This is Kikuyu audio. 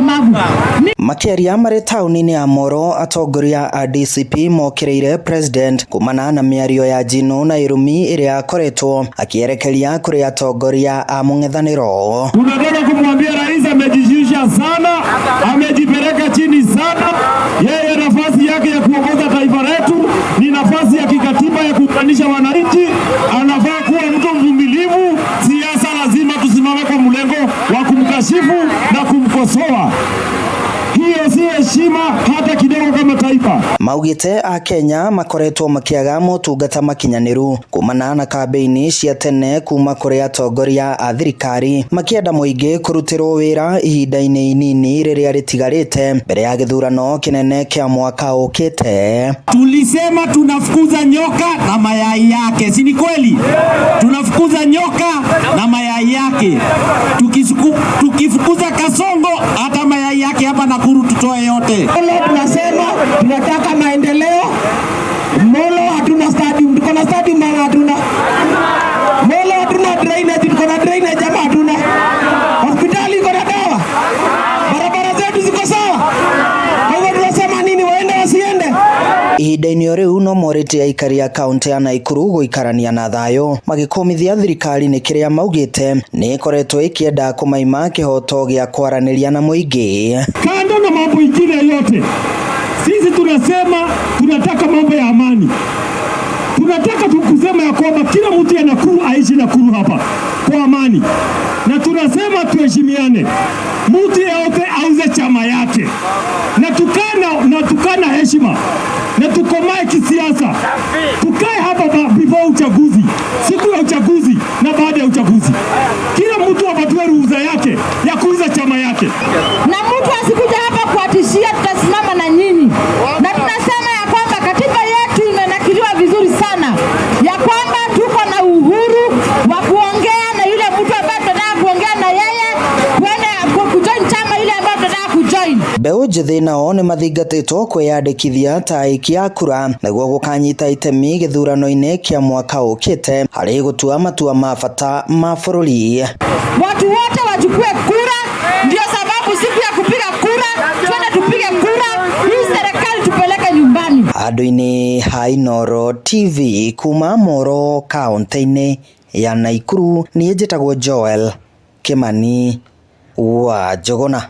mlemavu. Makĩaria marĩ taũni-inĩ ya Moro, atongoria a DCP mokĩrĩire president kumana na mĩario ya njino na irumi ĩrĩa akoretwo akĩerekeria kũrĩ atongoria a mũng'ethanĩro. Tunataka kumwambia rais amejishusha sana, amejipeleka chini sana. Yeye nafasi yake ya kuongoza taifa letu ni nafasi ya kikatiba ya kuunganisha wananchi. Anafaa kuwa mtu mvumilivu. Siasa lazima tusimame kwa mlengo wa kumkashifu na kumkosoa. Hiyo si heshima hata kidogo kama taifa. Maugĩte akenya makoretwo makĩaga motungata makinyanĩru kumana na kambĩini cia tene kuma kũrĩ atongoria a thirikari, makĩenda mũingĩ kũrutĩrwo wĩra ihinda-inĩ inini rĩrĩa rĩtigarĩte mbere ya gĩthurano kĩnene kĩa mwaka ũkĩte. Tulisema tunafukuza nyoka na mayai yake, si ni kweli? Tunafukuza nyoka na mayai yake. Tukifukuza Kasongo hata mayai yake hapa Nakuru tutoe yote. Molo tunasema tunataka maendeleo. Molo hatuna stadium, tuko na stadium ama hatuna? Molo hatuna drainage, tuko na drainage ama hatuna? Hospitali iko na dawa, barabara zetu ziko sawa. Kwa hivyo tunasema nini, waende wasiende? Ihinda-inĩ o rĩu no morĩtie aikari a kaunti ya Naikuru gũikarania na thayũ, magĩkũmithia thirikari nĩ kĩrĩa maugĩte nĩ ĩkoretwo ĩkĩenda kũmaima kĩhoto gĩa kwaranĩria na mũingĩ. Kando na mambo ingine yote, sisi tunasema tunataka mambo ya amani. Tunataka tu kusema ya kwamba kila mtu ya Nakuru aishi Nakuru hapa kwa amani, na tunasema tuheshimiane, mtu yeyote auze chama yake, na tukana heshima na tukomae kisiasa, tukae hapa before uchaguzi, siku ya uchaguzi na baada ya uchaguzi, kila mtu apatiwe ruhusa yake ya kuuza chama yake. Na mtu asikuja hapa kuwatishia, tutasimama na nyinyi, na tunasema ya kwamba katiba yetu imenakiliwa vizuri sana, ya kwamba tuko na uhuru wa kuongea na yule mtu ambaye tunataka kuongea na yeye, kwenda kujoin chama ile ambayo tunataka kujoin. Mbeũ njĩthĩ nao nĩ mathingatĩtwo kwĩyandĩkithia ta aikia a kura nĩguo gũkanyita itemi gĩthurano-inĩ kĩa mwaka ũkĩte harĩ gũtua matua ma bata ma bũrũri. Watu wote wachukue kura, ndio sababu siku ya kupiga kura twende tupige kura, hii serikali tupeleke nyumbani. Handũ-inĩ ha Inooro TV kuma Moro kaũntĩ-inĩ ya Naikuru, niĩ njĩtagwo Joel Kimani wa Njũgũna.